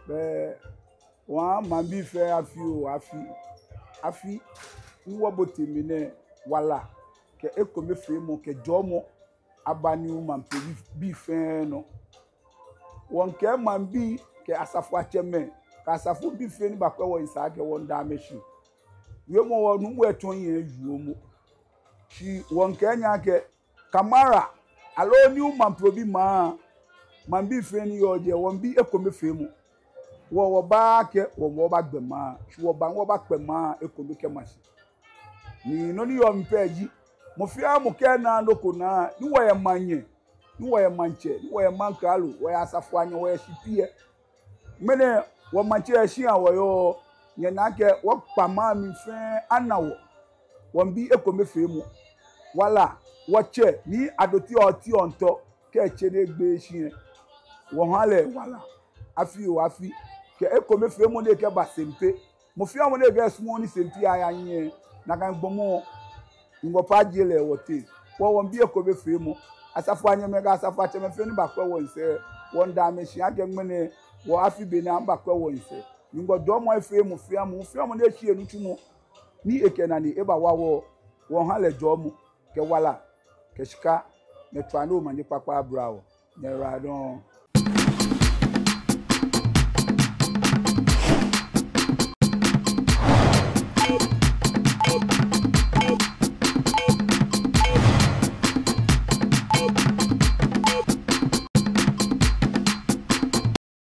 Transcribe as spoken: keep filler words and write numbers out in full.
Bɛ, wɔha maŋbii fɛɛ afi oo afi, afi ni wɔbote mli nɛɛ, wala kɛ ekomefeemɔ kɛ jɔɔmɔ aba New Mamprobi fɛɛ nɔ. Wɔŋkɛɛ maŋbii kɛ asafoiatsɛmɛi kɛ asafobii fɛɛ ni bakwɛ wɔyiŋ sɛɛ akɛ wɔŋda amɛ shi. Wiemɔ wɔnuuu etsɔ yɛ juɔmɔ. Shi wɔŋkɛɛ nyɛ akɛ Kamara aloo New Mamprobi maŋ, maŋbii fɛɛ ni yɔɔ jɛi, wɔmiibi ekomefeemɔ. Wɔ wɔbaaa akɛ wɔ wɔbaagbɛ maŋ, shi wɔba ni wɔbakpɛ maŋ ekome kɛma shi. Ni nɔ ni yɔɔ mli pɛ ji, mɔ fɛɛ mɔ kɛ enaaa nɔ ko naa, ni wɔyɛ maŋnyɛ, ni wɔyɛ maŋtsɛ, ni wɔyɛ maŋkralo, wɔyɛ asafoianyɛ, wɔyɛ shipi lɛ, ŋmɛnɛ wɔmaŋtsɛ yɛ shia wɔyɔɔ, nyɛna akɛ wɔkpa maŋ mli fɛɛ ana wɔ. Wɔmiibi ekomefeemɔ. Wala, wɔtsɛ ni adoti ɔti ɔntɔ kɛ etsɛ ni egbe shi lɛ, wɔha lɛ wala afi oo afi kɛ ekomefeemɔ ni ekɛba Sempe. Mɔ fɛɛ mɔ ni ekɛɛ esumɔɔɔ ni Sempe aya hiɛ, nakai gbɔmɔ Nyɔŋmɔ pɛ ajie lɛ wɔteŋ. Wɔ wɔmiibi ekomefeemɔ. Asafoianyɛmɛi kɛ asafoiatsɛmɛi fɛɛ ni bakwɛ wɔyiŋ sɛɛ, wɔŋda amɛ shi akɛ ŋmɛnɛ wɔ afi be nɛɛ amɛbakwɛ wɔyiŋ sɛɛ. Nyɔŋmɔ jɔɔmɔ afee mɔ fɛɛ mɔ, mɔ fɛɛ mɔ ni eshi enitsumɔ ni ekɛ enane ebawa wɔ, wɔha lɛ jɔɔmɔ kɛ wala kɛ shika. Nyɛtswaa ni omanye kpakpa abla wɔ. Nyɛyiwaladɔŋŋ.